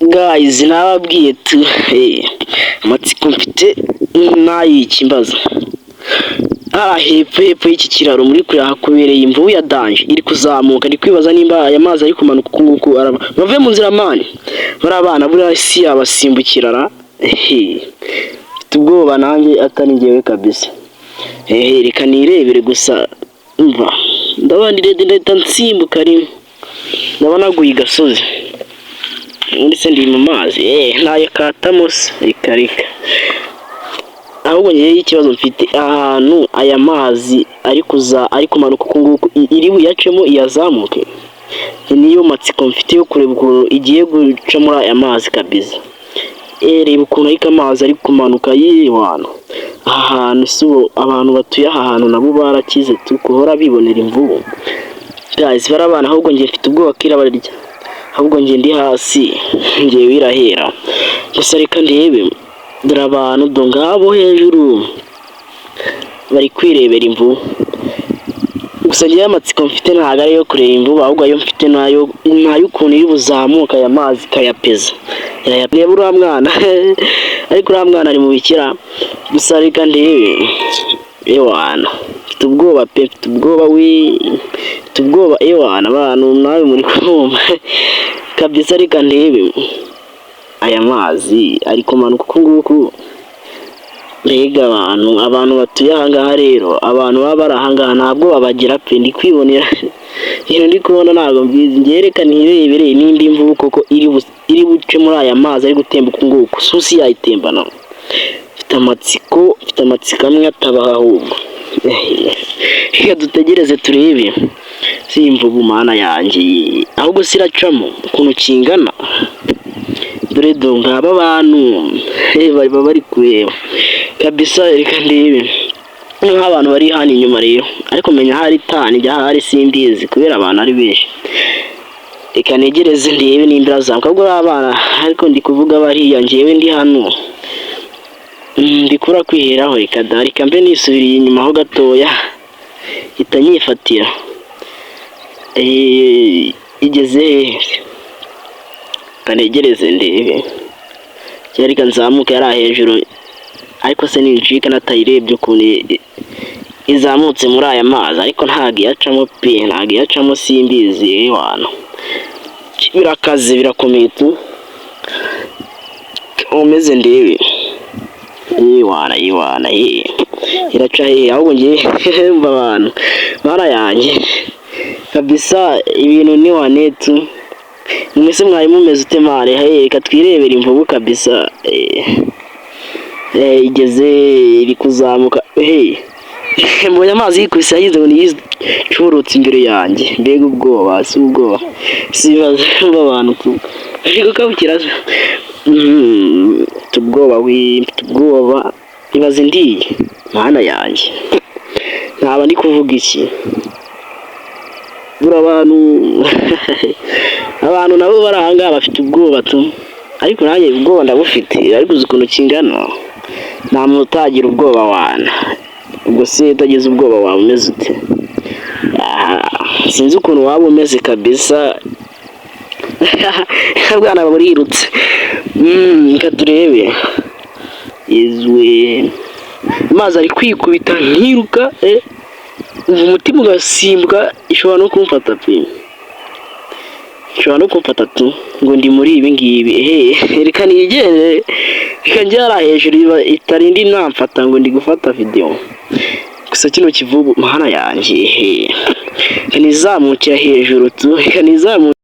Guys, nababwiye tu, amatsiko mfite n'ayiki mbaza. Hariya hepfo, hepfo y'iki kiraro muri kure, hakubereye imvubu ya danger iri kuzamuka. Ndi kwibaza nimba aya mazi ari kumanuka uku nguku araba bave mu nzira man. Bariya bana buriya si yabasimbukira ra? Ehe, mfite ubwoba nanjye atari njyewe kabisa. Ehe, reka nirebere gusa. Mva ndabona ndahita nsimbuka rimwe, ndabona naguye igasozi. Ubundi se ndi mu mazi? Ntayakatamo se? Reka reka. Ahubwo ngewe ikibazo mfite, ahantu aya mazi ari kuza, ari kumanuka uku nguku, iri buyacemo iyazamuke? Niyo matsiko mfite yo kureba ukuntu igiye guca muri aya mazi kabisa. Reba ukuntu ariko amazi ari kumanuka yiwana aha hantu. Si ubu abantu batuye aha hantu nabo barakize tu, guhora bibonera imvubu. Guys, bari abana. Ahubwo njye mfite ubwoba ko irabarya. Ahubwo njye ndi hasi, njyewe irahera gusa. Reka ndebe. Dore abantu do ngabo hejuru bari kwirebera imvubu. Gusa njyewe amatsiko mfite ntabwo ari ayo kureba imvubu, ahubwo ayo mfite nayo ni ay'ukuntu iri buzamuka aya mazi ikayapeza. Reba uriya mwana, ariko uriya mwana ari mu bikira. Gusa reka ndebe. Ewana, mfite ubwoba pe, mfite ubwoba we, mfite ubwoba. Ewana, abantu nawe muri kumva kabisa. Reka ndebe aya mazi ari kumanuka uku nguku. Mbega abantu batuye aha ngaha rero, abantu baba bari aha ngaha ntabwo babagira pe. Ndi kwibonera ibintu ndi kubona, ntabwo mbizi njye. Reka nirebere nimba imvubu koko iri buce muri aya mazi ari gutemba uku nguku. Susi yayitembana? Mfite amatsiko, mfite amatsiko amwe atabaho. Ahubwo reka dutegereze turebe. Si imvubu, mana yanjye! Ahubwo se iracamo ukuntu kingana? Dore do ngaba abantu baba bari kureba kabisa. Reka ndebe nk'abantu bari hano inyuma rero, ariko menya hari tani ijya ahari, simbizi kubera abantu ari benshi. Reka negereze ndebe nimba irazamuka. Ahubwo abana, ariko ndi kuvuga bariya, njyewe ndi hano ndi kubura kwiheraho. Reka da, reka mbe nisubiriye inyuma ho gatoya ihita nyifatira. Igeze hehe? Reka negereze ndebe. Cyangwa reka nzamuke yari hejuru. Ariko se nincika natayirebye ukuntu izamutse muri aya mazi? Ariko ntabwo iyacamo pe, ntabwo iyacamo, simbizi wana. Birakaze, birakomeye tu. Umeze ndebe. Iwana iwana, iraca hehe? Ahubwo ngiye mva abantu barayanjye kabisa, ibintu ni wanetu. Mwese mwari mumeze ute man? Hey, reka twirebere imvubu kabisa. Igeze, iri kuzamuka. Hey, mbonye amazi yikubise, yagize ngo niyicurutse imbere yanjye. Mbega ubwoba! Si ubwoba, sibaza abantu tu, ariko kabukira. Mfite ubwoba we, mfite ubwoba. Ibaze ndiye, mana yanjye, ntaba ndi kuvuga iki? Buri abantu nabo bari aha ngaha bafite ubwoba tu, ariko nanjye ubwoba ndabufite. Ariko uzi ukuntu kingana? Nta muntu utagira ubwoba wana. Ubwo se utagize ubwoba waba umeze ute? Sinzi ukuntu waba umeze kabisa. Bwana burirutse. Reka turebe. Izwe amazi ari kwikubita nkiruka, umva umutima ugasimbuka. Ishobora no kumfata pe, ishobora no kumfata tu ngo ndi muri ibi ngibi. Ehe, reka nigere, reka njye hariya hejuru itarinda inamfata ngo ndi gufata video gusa. Kino kivubu, mana yanjye! Ehe, reka nizamukira hejuru tu, reka nizamukire.